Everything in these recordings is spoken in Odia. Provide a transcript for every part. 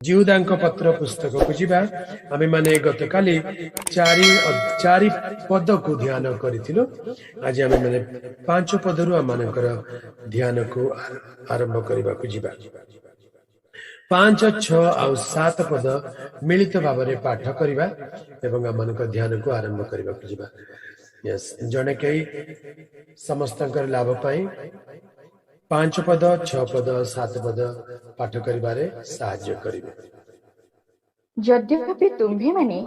ଯିହୁଦାଙ୍କ ପତ୍ର ପୁସ୍ତକକୁ ଯିବା। ଆମେମାନେ ଗତକାଲି ଚାରି ଚାରି ପଦକୁ ଧ୍ୟାନ କରିଥିଲୁ। ଆଜି ଆମେମାନେ 5 ପଦରୁ ଆମମାନଙ୍କର ଧ୍ୟାନକୁ ଆରମ୍ଭ କରିବାକୁ ଯିବା। 5, 6 ଆଉ 7 ପଦ ମିଳିତ ଭାବରେ ପାଠ କରିବା ଏବଂ ଆମମାନଙ୍କ ଧ୍ୟାନକୁ ଆରମ୍ଭ କରିବାକୁ ଯିବା। ଜଣେ କେହି ସମସ୍ତଙ୍କର ଲାଭ ପାଇଁ 5 ପଦ, 6 ପଦ, 7 ପଦ ପାଠ କରିବାରେ ସାହାଯ୍ୟ କରିବେ। ଯଦ୍ୟପି ତୁମ୍ଭେମାନେ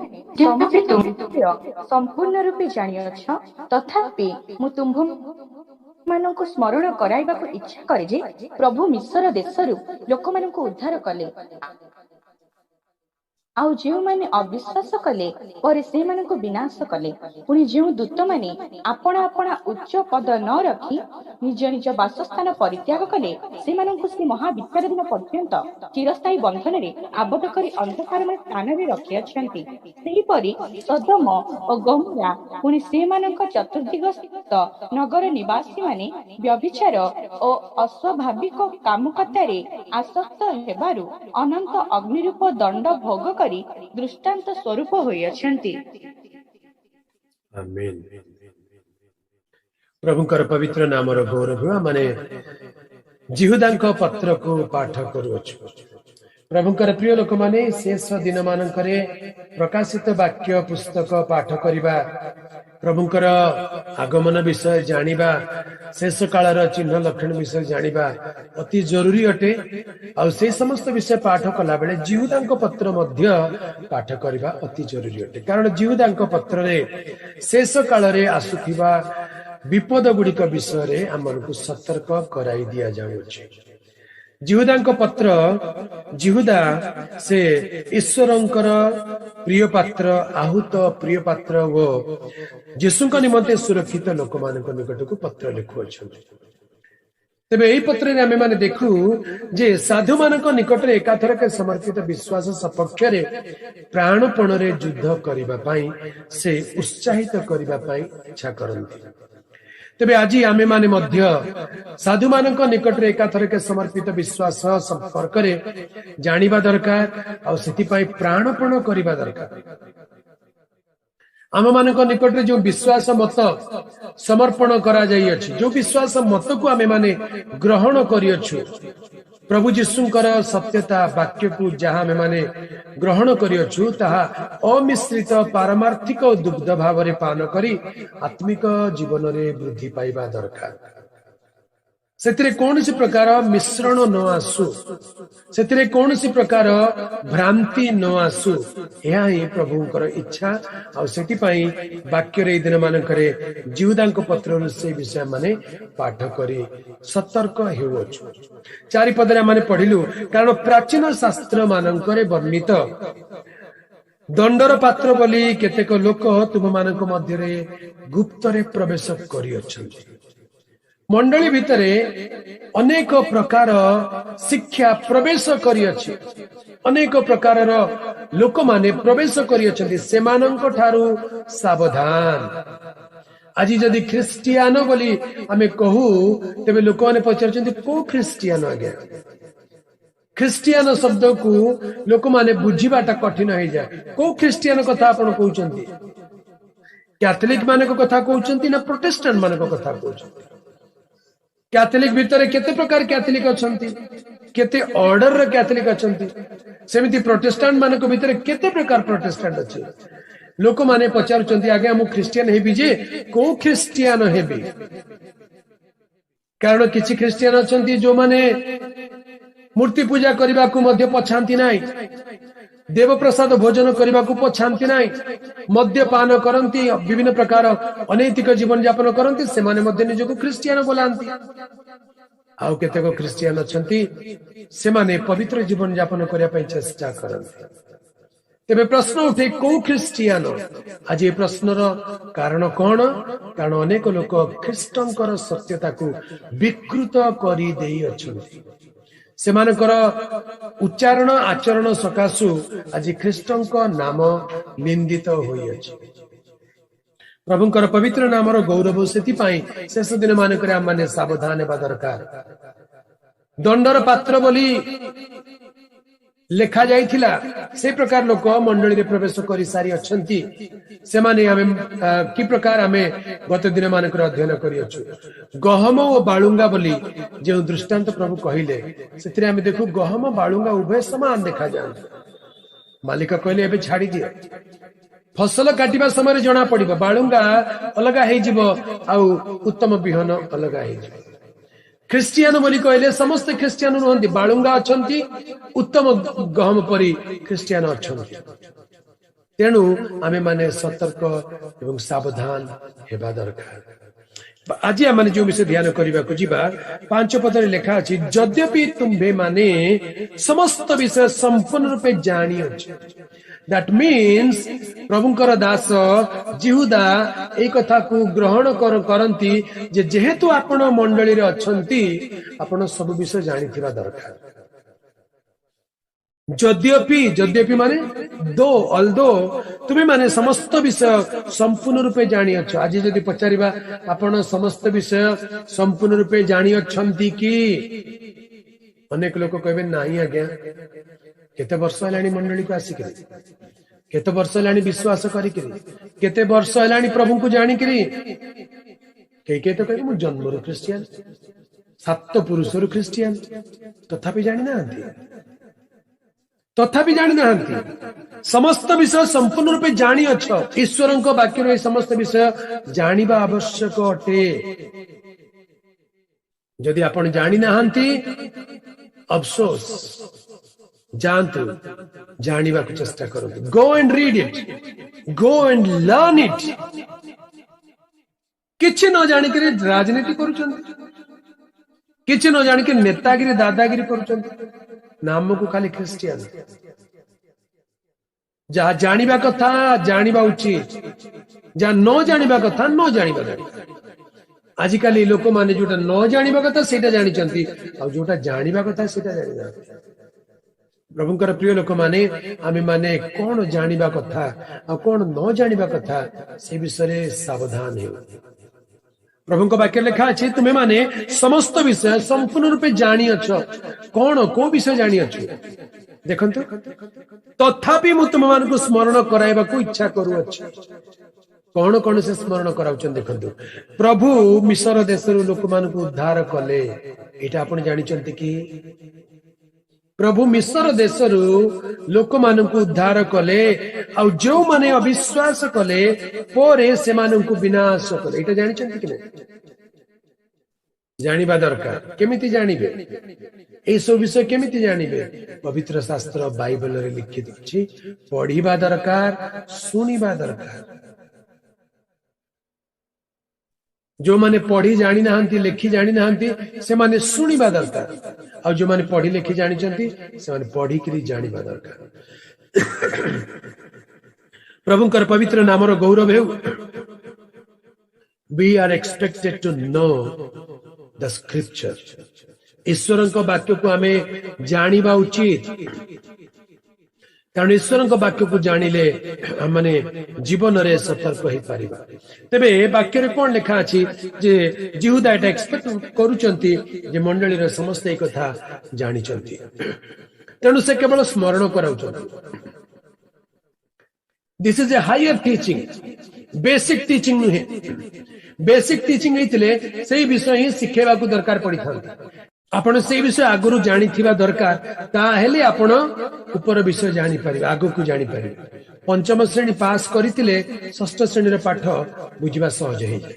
ସମସ୍ତ ବିଷୟ ସମ୍ପୂର୍ଣ୍ଣ ରୂପେ ଜାଣିଅଛ, ତଥାପି ମୁଁ ତୁମ୍ଭମାନଙ୍କୁ ସ୍ମରଣ କରାଇବାକୁ ଇଚ୍ଛା କରେ ଯେ, ପ୍ରଭୁ ମିଶର ଦେଶରୁ ଲୋକମାନଙ୍କୁ ଉଦ୍ଧାର କଲେ, ଆଉ ଯେଉଁମାନେ ଅବିଶ୍ୱାସ କଲେ, ପରେ ସେମାନଙ୍କୁ ବିନାଶ କଲେ। ପୁଣି ଯେଉଁ ଦୂତମାନେ ଆପଣା ଆପଣା ଉଚ୍ଚ ପଦ ନ ରଖି ନିଜ ନିଜ ବାସସ୍ଥାନ ପରିତ୍ୟାଗ କଲେ, ସେମାନଙ୍କୁ ସେ ମହାବିଚାର ଦିନ ପର୍ଯ୍ୟନ୍ତ ଚିରସ୍ଥାୟୀ ବନ୍ଧନରେ ଆବଦ୍ଧ କରି ଅନ୍ଧକାରମୟ ସ୍ଥାନରେ ରଖିଅଛନ୍ତି। ସେହିପରି ସଦୋମ ଓ ଗମୋରା, ପୁଣି ସେମାନଙ୍କ ଚତୁର୍ଦିଗସ୍ଥ ନଗର ନିବାସୀମାନେ ବ୍ୟଭିଚାର ଓ ଅସ୍ୱାଭାବିକ କାମୁକତାରେ ଆସକ୍ତ ହେବାରୁ ଅନନ୍ତ ଅଗ୍ନିରୂପ ଦଣ୍ଡ ଭୋଗ କରି ଦୃଷ୍ଟାନ୍ତ ସ୍ୱରୂପ ହୋଇଅଛନ୍ତି। ଆମେନ୍। ପ୍ରଭୁଙ୍କର ପବିତ୍ର ନାମର ଗୌରବ। ମାନେ ଯିହୁଦାଙ୍କ ପତ୍ରକୁ ପାଠ କରୁଅଛୁ। ପ୍ରଭୁଙ୍କର ପ୍ରିୟ ଲୋକମାନେ, ଶେଷ ଦିନମାନଙ୍କରେ ପ୍ରକାଶିତ ବାକ୍ୟ ପୁସ୍ତକ ପାଠ କରିବା, ପ୍ରଭୁଙ୍କର ଆଗମନ ବିଷୟ ଜାଣିବା, ଶେଷ କାଳର ଚିହ୍ନ ଲକ୍ଷଣ ବିଷୟ ଜାଣିବା ଅତି ଜରୁରୀ ଅଟେ। ଆଉ ସେଇ ସମସ୍ତ ବିଷୟ ପାଠ କଲା ବେଳେ ଯିହୁଦାଙ୍କ ପତ୍ର ମଧ୍ୟ ପାଠ କରିବା ଅତି ଜରୁରୀ ଅଟେ, କାରଣ ଯିହୁଦାଙ୍କ ପତ୍ରରେ ଶେଷ କାଳରେ ଆସୁଥିବା ବିପଦ ଗୁଡ଼ିକ ବିଷୟରେ ଆମମାନଙ୍କୁ ସତର୍କ କରାଇ ଦିଆଯାଉଅଛି। ଯିହୁଦାଙ୍କ ପତ୍ର, ଯିହୁଦା ସେ ଈଶ୍ୱରଙ୍କର ପ୍ରିୟ ପାତ୍ର, ଆହୁତ ପ୍ରିୟ ପାତ୍ର ଓ ଯୀଶୁଙ୍କ ନିମନ୍ତେ ସୁରକ୍ଷିତ ଲୋକମାନଙ୍କ ନିକଟକୁ ପତ୍ର ଲେଖୁଅଛନ୍ତି। ତେବେ ଏହି ପତ୍ରରେ ଆମେମାନେ ଦେଖୁ ଯେ ସାଧୁମାନଙ୍କ ନିକଟରେ ଏକାଥରକେ ସମର୍ପିତ ବିଶ୍ୱାସ ସପକ୍ଷରେ ପ୍ରାଣପଣରେ ଯୁଦ୍ଧ କରିବା ପାଇଁ ସେ ଉତ୍ସାହିତ କରିବା ପାଇଁ ଇଚ୍ଛା କରନ୍ତି। ତେବେ ଆଜି ଆମେମାନେ ମଧ୍ୟ ସାଧୁମାନଙ୍କ ନିକଟରେ ଏକାଥରକେ ସମର୍ପିତ ବିଶ୍ୱାସ ସମ୍ପର୍କରେ ଜାଣିବା ଦରକାର ଆଉ ସେଥିପାଇଁ ପ୍ରାଣପଣ କରିବା ଦରକାର। ଆମମାନଙ୍କ ନିକଟରେ ଯୋଉ ବିଶ୍ୱାସ ମତ ସମର୍ପଣ କରାଯାଇଅଛି, ଯୋଉ ବିଶ୍ୱାସ ମତକୁ ଆମେମାନେ ଗ୍ରହଣ କରିଅଛୁ, ପ୍ରଭୁ ଯୀଶୁଙ୍କର ସତ୍ୟତା ବାକ୍ୟକୁ ଯାହା ଆମେମାନେ ଗ୍ରହଣ କରିଅଛୁ, ତାହା ଅମିଶ୍ରିତ ପାରମାର୍ଥିକ ଦୁଗ୍ଧ ଭାବରେ ପାନ କରି ଆତ୍ମିକ ଜୀବନରେ ବୃଦ୍ଧି ପାଇବା ଦରକାର। ସେଥିରେ କୌଣସି ପ୍ରକାର ମିଶ୍ରଣ ନ ଆସୁ, ସେଥିରେ କୌଣସି ପ୍ରକାର ଭ୍ରାନ୍ତି ନ ଆସୁ, ଏହା ହିଁ ପ୍ରଭୁଙ୍କର ଇଚ୍ଛା। ଆଉ ସେଥିପାଇଁ ବାକ୍ୟରେ ଏଇ ଦିନ ମାନଙ୍କରେ ଯିହୁଦାଙ୍କ ପତ୍ରରୁ ସେ ବିଷୟ ମାନେ ପାଠ କରି ସତର୍କ ହେଉଅଛୁ। 4 ପଦରେ ଆମେ ପଢିଲୁ, କାରଣ ପ୍ରାଚୀନ ଶାସ୍ତ୍ର ମାନଙ୍କରେ ବର୍ଣ୍ଣିତ ଦଣ୍ଡର ପାତ୍ର ବୋଲି କେତେକ ଲୋକ ତୁମମାନଙ୍କ ମଧ୍ୟରେ ଗୁପ୍ତରେ ପ୍ରବେଶ କରିଅଛନ୍ତି। ମଣ୍ଡଳୀ ଭିତରେ ଅନେକ ପ୍ରକାର ଶିକ୍ଷା ପ୍ରବେଶ କରିଅଛି, ଅନେକ ପ୍ରକାରର ଲୋକମାନେ ପ୍ରବେଶ କରିଅଛନ୍ତି, ସେମାନଙ୍କ ଠାରୁ ସାବଧାନ। ଆଜି ଯଦି ଖ୍ରୀଷ୍ଟିଆନ ବୋଲି ଆମେ କହୁ, ତେବେ ଲୋକମାନେ ପଚାରୁଛନ୍ତି, କୋଉ ଖ୍ରୀଷ୍ଟିଆନ ଆଜ୍ଞା? ଖ୍ରୀଷ୍ଟିଆନ ଶବ୍ଦକୁ ଲୋକମାନେ ବୁଝିବାଟା କଠିନ ହେଇଯାଏ। କୋଉ ଖ୍ରୀଷ୍ଟିଆନ କଥା ଆପଣ କହୁଛନ୍ତି? କ୍ୟାଥଲିକ ମାନଙ୍କ କଥା କହୁଛନ୍ତି ନା ପ୍ରୋଟେଷ୍ଟାଣ୍ଟ ମାନଙ୍କ କଥା କହୁଛନ୍ତି? କ୍ୟାଥଲିକ ଭିତରେ କେତେ ପ୍ରକାର କ୍ୟାଥଲିକ ଅଛନ୍ତି, କେତେ ଅର୍ଡରର କ୍ୟାଥଲିକ ଅଛନ୍ତି। ସେମିତି ପ୍ରୋଟେଷ୍ଟାଣ୍ଟ ମାନଙ୍କ ଭିତରେ କେତେ ପ୍ରକାର ପ୍ରୋଟେଷ୍ଟାଣ୍ଟ ଅଛି। ଲୋକମାନେ ପଚାରୁଛନ୍ତି, ଆଜ୍ଞା, ମୁଁ ଖ୍ରୀଷ୍ଟିଆନ ହେବି ଯେ କୋଉ ଖ୍ରୀଷ୍ଟିଆନ ହେବି? କାରଣ କିଛି ଖ୍ରୀଷ୍ଟିଆନ ଅଛନ୍ତି ଯୋଉମାନେ ମୂର୍ତ୍ତି ପୂଜା କରିବାକୁ ମଧ୍ୟ ପଛାନ୍ତି ନାହିଁ, ଦେବପ୍ରସାଦ ଭୋଜନ କରିବାକୁ ପଛାନ୍ତି ନାହିଁ, ମଦ୍ୟପାନ କରନ୍ତି, ବିଭିନ୍ନ ପ୍ରକାର ଅନୈତିକ ଜୀବନ ଯାପନ କରନ୍ତି, ସେମାନେ ମଧ୍ୟ ନିଜକୁ ଖ୍ରୀଷ୍ଟିଆନ ବୋଲାନ୍ତି। ଆଉ କେତେକ ଖ୍ରୀଷ୍ଟିଆନ ଅଛନ୍ତି, ସେମାନେ ପବିତ୍ର ଜୀବନ ଯାପନ କରିବା ପାଇଁ ଚେଷ୍ଟା କରନ୍ତି। ତେବେ ପ୍ରଶ୍ନ ଉଠେ, କୋଉ ଖ୍ରୀଷ୍ଟିଆନ? ଆଜି ଏ ପ୍ରଶ୍ନର କାରଣ କଣ? କାରଣ ଅନେକ ଲୋକ ଖ୍ରୀଷ୍ଟଙ୍କର ସତ୍ୟତାକୁ ବିକୃତ କରି ଦେଇଅଛନ୍ତି। ସେମାନଙ୍କର ଉଚ୍ଚାରଣ ଆଚରଣ ସକାଶୁ ଆଜି ଖ୍ରୀଷ୍ଟଙ୍କ ନାମ ନିନ୍ଦିତ ହୋଇଅଛି। ପ୍ରଭୁଙ୍କର ପବିତ୍ର ନାମର ଗୌରବ। ସେଥିପାଇଁ ଶେଷ ଦିନ ମାନଙ୍କରେ ଆମମାନେ ସାବଧାନ ହେବା ଦରକାର। ଦଣ୍ଡର ପାତ୍ର ବୋଲି ଲେଖା ଯାଇଥିଲା, ସେ ପ୍ରକାର ଲୋକ ମଣ୍ଡଳୀରେ ପ୍ରବେଶ କରି ସାରି ଅଛନ୍ତି। ସେମାନେ ଆମେ କି ପ୍ରକାର ଆମେ ଗତ ଦିନ ମାନଙ୍କର ଅଧ୍ୟୟନ କରିଅଛୁ। ଗହମ ଓ ବାଳୁଙ୍ଗା ବୋଲି ଯେଉଁ ଦୃଷ୍ଟାନ୍ତ ପ୍ରଭୁ କହିଲେ, ସେଥିରେ ଆମେ ଦେଖୁ ଗହମ ବାଳୁଙ୍ଗା ଉଭୟ ସମାନ ଦେଖାଯାଆନ୍ତି। ମାଲିକ କହିଲେ, ଏବେ ଛାଡିଦିଅ, ଫସଲ କାଟିବା ସମୟରେ ଜଣା ପଡିବ, ବାଳୁଙ୍ଗା ଅଲଗା ହେଇଯିବ ଆଉ ଉତ୍ତମ ବିହନ ଅଲଗା ହେଇଯିବ। ଖ୍ରୀଷ୍ଟିଆନ ବୋଲି କହିଲେ ସମସ୍ତେ ଖ୍ରୀଷ୍ଟିଆନ ନୁହନ୍ତି, ବାଳୁଙ୍ଗା ଅଛନ୍ତି, ଉତ୍ତମ ଗହମ ପରି ଖ୍ରୀଷ୍ଟିଆନ ଅଛନ୍ତି। ତେଣୁ ଆମେ ମାନେ ସତର୍କ ଏବଂ ସାବଧାନ ହେବା ଦରକାର। ଆଜି ଆମେ ଯୋଉ ବିଷୟ ଧ୍ୟାନ କରିବାକୁ ଯିବା, 5 ପଦରେ ଲେଖା ଅଛି, ଯଦ୍ୟପି ତୁମ୍ଭେ ମାନେ ସମସ୍ତ ବିଷୟ ସମ୍ପୂର୍ଣ୍ଣ ରୂପେ ଜାଣିଅଛ। That means ପ୍ରଭୁଙ୍କର ଦାସ ଜିହୁଦା ଏଇ କଥାକୁ ଗ୍ରହଣ କରନ୍ତି ଯେ ଯେହେତୁ ଆପଣ ମଣ୍ଡଳୀରେ ଅଛନ୍ତି, ଆପଣ ସବୁ ବିଷୟ ଜାଣିଥିବା ଦରକାର। ଯଦ୍ୟପି, ଯଦ୍ୟପି ମାନେ ଦୋ, ଅଲଦୋ, ତୁମେ ମାନେ ସମସ୍ତ ବିଷୟ ସମ୍ପୂର୍ଣ୍ଣ ରୂପେ ଜାଣିଅଛ। ଆଜି ଯଦି ପଚାରିବା, ଆପଣ ସମସ୍ତ ବିଷୟ ସମ୍ପୂର୍ଣ୍ଣ ରୂପେ ଜାଣିଅଛନ୍ତି କି? ଅନେକ ଲୋକ କହିବେ, ନାହିଁ ଆଜ୍ଞା, କେତେ ବର୍ଷ ହେଲାଣି ମଣ୍ଡଳୀକୁ ଆସିକିରି, କେତେ ବର୍ଷ ହେଲାଣି ବିଶ୍ୱାସ କରିକିରି, କେତେ ବର୍ଷ ହେଲାଣି ପ୍ରଭୁଙ୍କୁ ଜାଣିକିରି। କେହି କେହି ତ କହିବେ, ମୁଁ ଜନ୍ମରୁ ଖ୍ରୀଷ୍ଟିଆନ, 7 ପୁରୁଷରୁ ଖ୍ରୀଷ୍ଟିଆନ, ତଥାପି ଜାଣିନାହାନ୍ତି, ତଥାପି ଜାଣିନାହାନ୍ତି। ସମସ୍ତ ବିଷୟ ସମ୍ପୂର୍ଣ୍ଣ ରୂପେ ଜାଣିଅଛ। ଈଶ୍ୱରଙ୍କ ବାକ୍ୟର ଏହି ସମସ୍ତ ବିଷୟ ଜାଣିବା ଆବଶ୍ୟକ ଅଟେ। ଯଦି ଆପଣ ଜାଣିନାହାନ୍ତି, ଅଫସୋସ, ଯାଆନ୍ତୁ ଜାଣିବାକୁ ଚେଷ୍ଟା କରନ୍ତୁ। Go and read it, go and learn it. କିଛି ନ ଜାଣିକିରି ରାଜନୀତି କରୁଛନ୍ତି, କିଛି ନ ଜାଣିକି ନେତାଗିରି ଦାଦାଗିରି କରୁଛନ୍ତି, ନାମକୁ ଖାଲି ଖ୍ରୀଷ୍ଟିଆନ। ଯାହା ଜାଣିବା କଥା ଜାଣିବା ଉଚିତ, ଯାହା ନ ଜାଣିବା କଥା ନ ଜାଣିବା ଦରକାର। ଆଜିକାଲି ଲୋକମାନେ ଯୋଉଟା ନ ଜାଣିବା କଥା ସେଇଟା ଜାଣିଛନ୍ତି, ଆଉ ଯୋଉଟା ଜାଣିବା କଥା ସେଇଟା ଜାଣିନାହାନ୍ତି। ପ୍ରଭୁଙ୍କର ପ୍ରିୟ ଲୋକମାନେ, ଆମେ ମାନେ କଣ ଜାଣିବା କଥା ଆଉ କଣ ନ ଜାଣିବା କଥା ସେ ବିଷୟରେ ସାବଧାନ ହେଉ। ପ୍ରଭୁଙ୍କ ବାକ୍ୟ ଲେଖା ଅଛି, ତୁମେ ମାନେ ସମସ୍ତ ବିଷୟ ସମ୍ପୂର୍ଣ୍ଣ ରୂପେ ଜାଣିଅଛ। କଣ, କୋଉ ବିଷୟ ଜାଣିଅଛୁ? ଦେଖନ୍ତୁ, ତଥାପି ମୁଁ ତୁମମାନଙ୍କୁ ସ୍ମରଣ କରାଇବାକୁ ଇଚ୍ଛା କରୁଅଛି। କଣ କଣ ସେ ସ୍ମରଣ କରାଉଛନ୍ତି ଦେଖନ୍ତୁ। ପ୍ରଭୁ ମିଶର ଦେଶରୁ ଲୋକମାନଙ୍କୁ ଉଦ୍ଧାର କଲେ, ଏଇଟା ଆପଣ ଜାଣିଛନ୍ତି କି? ପ୍ରଭୁ ମିଶର ଦେଶରୁ ଲୋକମାନଙ୍କୁ ଉଦ୍ଧାର କଲେ, ଆଉ ଯେଉଁମାନେ ଅବିଶ୍ୱାସ କଲେ ପରେ ସେମାନଙ୍କୁ ବିନାଶ କଲେ। ଏଇଟା ଜାଣିଛନ୍ତି କି ନାହିଁ? ଜାଣିବା ଦରକାର। କେମିତି ଜାଣିବେ ଏଇସବୁ ବିଷୟ? କେମିତି ଜାଣିବେ? ପବିତ୍ର ଶାସ୍ତ୍ର ବାଇବଲରେ ଲିଖିତ ଅଛି, ପଢିବା ଦରକାର, ଶୁଣିବା ଦରକାର। ଯୋଉମାନେ ପଢି ଜାଣିନାହାନ୍ତି, ଲେଖି ଜାଣିନାହାନ୍ତି, ସେମାନେ ଶୁଣିବା ଦରକାର, ଆଉ ଯୋଉମାନେ ପଢି ଲେଖି ଜାଣିଛନ୍ତି ସେମାନେ ପଢିକିରି ଜାଣିବା ଦରକାର। ପ୍ରଭୁଙ୍କର ପବିତ୍ର ନାମର ଗୌରବ ହେଉ। We are expected to know the scripture. ଈଶ୍ୱରଙ୍କ ବାକ୍ୟକୁ ଆମେ ଜାଣିବା ଉଚିତ, କାରଣ ଈଶ୍ୱରଙ୍କ ବାକ୍ୟକୁ ଜାଣିଲେ ଆମେ ଜୀବନରେ ସତର୍କ ହେଇପାରିବା। ତେବେ ବାକ୍ୟରେ କଣ ଲେଖା ଅଛି ଯେ ଯିହୁଦା ଏଟା ଏକ୍ସପେକ୍ଟ କରୁଛନ୍ତି ଯେ ମଣ୍ଡଳୀର ସମସ୍ତେ ଏଇ କଥା ଜାଣିଛନ୍ତି, ତେଣୁ ସେ କେବଳ ସ୍ମରଣ କରାଉଛନ୍ତି। This is a higher teaching, basic teaching ନୁହେଁ। ବେସିକ ଟିଚିଂ ହେଇଥିଲେ ସେଇ ବିଷୟ ହିଁ ଶିଖେଇବାକୁ ଦରକାର ପଡିଥାନ୍ତା। ଆପଣ ସେଇ ବିଷୟ ଆଗରୁ ଜାଣିଥିବା ଦରକାର, ତାହେଲେ ଆପଣ ଉପର ବିଷୟ ଜାଣିପାରିବେ, ଆଗକୁ ଜାଣିପାରିବେ। ପଞ୍ଚମ ଶ୍ରେଣୀ ପାସ୍ କରିଥିଲେ ଷଷ୍ଠ ଶ୍ରେଣୀର ପାଠ ବୁଝିବା ସହଜ ହେଇଯାଏ।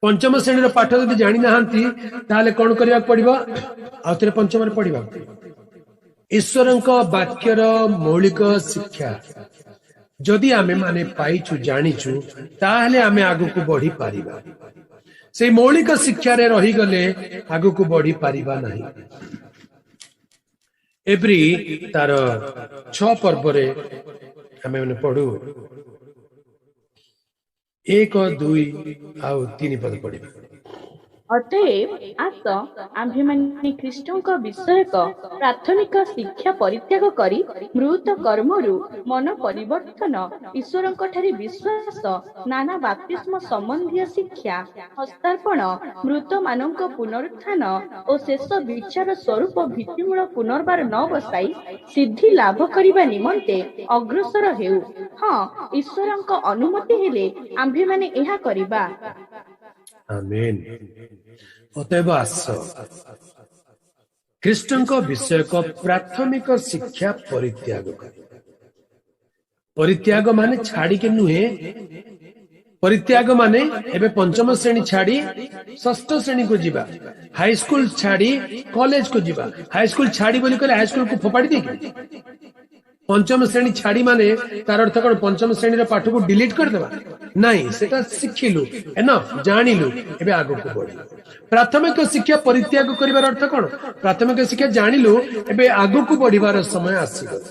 ପଞ୍ଚମ ଶ୍ରେଣୀର ପାଠ ଯଦି ଜାଣିନାହାନ୍ତି ତାହେଲେ କଣ କରିବାକୁ ପଡିବ? ଆଉ ଥରେ ପଞ୍ଚମରେ ପଢିବାକୁ ପଡିବ। ଈଶ୍ୱରଙ୍କ ବାକ୍ୟର ମୌଳିକ ଶିକ୍ଷା ଯଦି ଆମେ ମାନେ ପାଇଛୁ, ଜାଣିଛୁ, ତାହେଲେ ଆମେ ଆଗକୁ ବଢି ପାରିବା। ସେଇ ମୌଳିକ ଶିକ୍ଷାରେ ରହିଗଲେ ଆଗକୁ ବଢି ପାରିବା ନାହିଁ। ଏବ୍ରୀ ତାର 6 ପର୍ବରେ ଆମେ ମାନେ ପଢୁ, 1, 2 ଆଉ 3 ପଦ ପଢିବା। ଅତଏବ ଆସ, ଆମ୍ଭେମାନେ ଖ୍ରୀଷ୍ଟଙ୍କ ବିଷୟକ ପ୍ରାଥମିକ ଶିକ୍ଷା ପରିତ୍ୟାଗ କରି ମୃତ କର୍ମରୁ ମନ ପରିବର୍ତ୍ତନ, ଈଶ୍ୱରଙ୍କ ଠାରେ ବିଶ୍ୱାସ, ନାନା ବାପ୍ତିସ୍ମ ସମ୍ବନ୍ଧୀୟ ଶିକ୍ଷା, ହସ୍ତାର୍ପଣ, ମୃତମାନଙ୍କ ପୁନରୁତ୍ଥାନ ଓ ଶେଷ ବିଚାର ସ୍ୱରୂପ ଭିତ୍ତିମୂଳ ପୁନର୍ବାର ନ ବସାଇ ସିଦ୍ଧି ଲାଭ କରିବା ନିମନ୍ତେ ଅଗ୍ରସର ହେଉ। ହଁ, ଈଶ୍ୱରଙ୍କ ଅନୁମତି ହେଲେ ଆମ୍ଭେମାନେ ଏହା କରିବା। ଆମେନ୍। ଅତଏବ ଆସ, ଖ୍ରୀଷ୍ଟଙ୍କ ବିଷୟକ ପ୍ରାଥମିକ ଶିକ୍ଷା ପରିତ୍ୟାଗ କର। ପରିତ୍ୟାଗ ମାନେ ଛାଡିକି ନୁହେଁ। ପରିତ୍ୟାଗ ମାନେ ଏବେ ପଞ୍ଚମ ଶ୍ରେଣୀ ଛାଡି ଷଷ୍ଠ ଶ୍ରେଣୀକୁ ଯିବା, ହାଇସ୍କୁଲ ଛାଡି କଲେଜକୁ ଯିବା। ହାଇସ୍କୁଲ ଛାଡି ବୋଲି କହିଲେ ହାଇସ୍କୁଲକୁ ଫୋପାଡି ଦେଇକି। ପଞ୍ଚମ ଶ୍ରେଣୀ ଛାଡି ମାନେ ତାର ଅର୍ଥ କଣ, ପଞ୍ଚମ ଶ୍ରେଣୀର ପାଠକୁ ଡିଲିଟ କରିଦେବା? ନାଇଁ, ସେଟା ଶିଖିଲୁ, ଏନଫ ଜାଣିଲୁ, ଏବେ ଆଗକୁ ବଢିଲୁ। ପ୍ରାଥମିକ ଶିକ୍ଷା ପରିତ୍ୟାଗ କରିବାର ଅର୍ଥ କଣ? ପ୍ରାଥମିକ ଶିକ୍ଷା ଜାଣିଲୁ, ଏବେ ଆଗକୁ ବଢିବାର ସମୟ ଆସିଗଲା।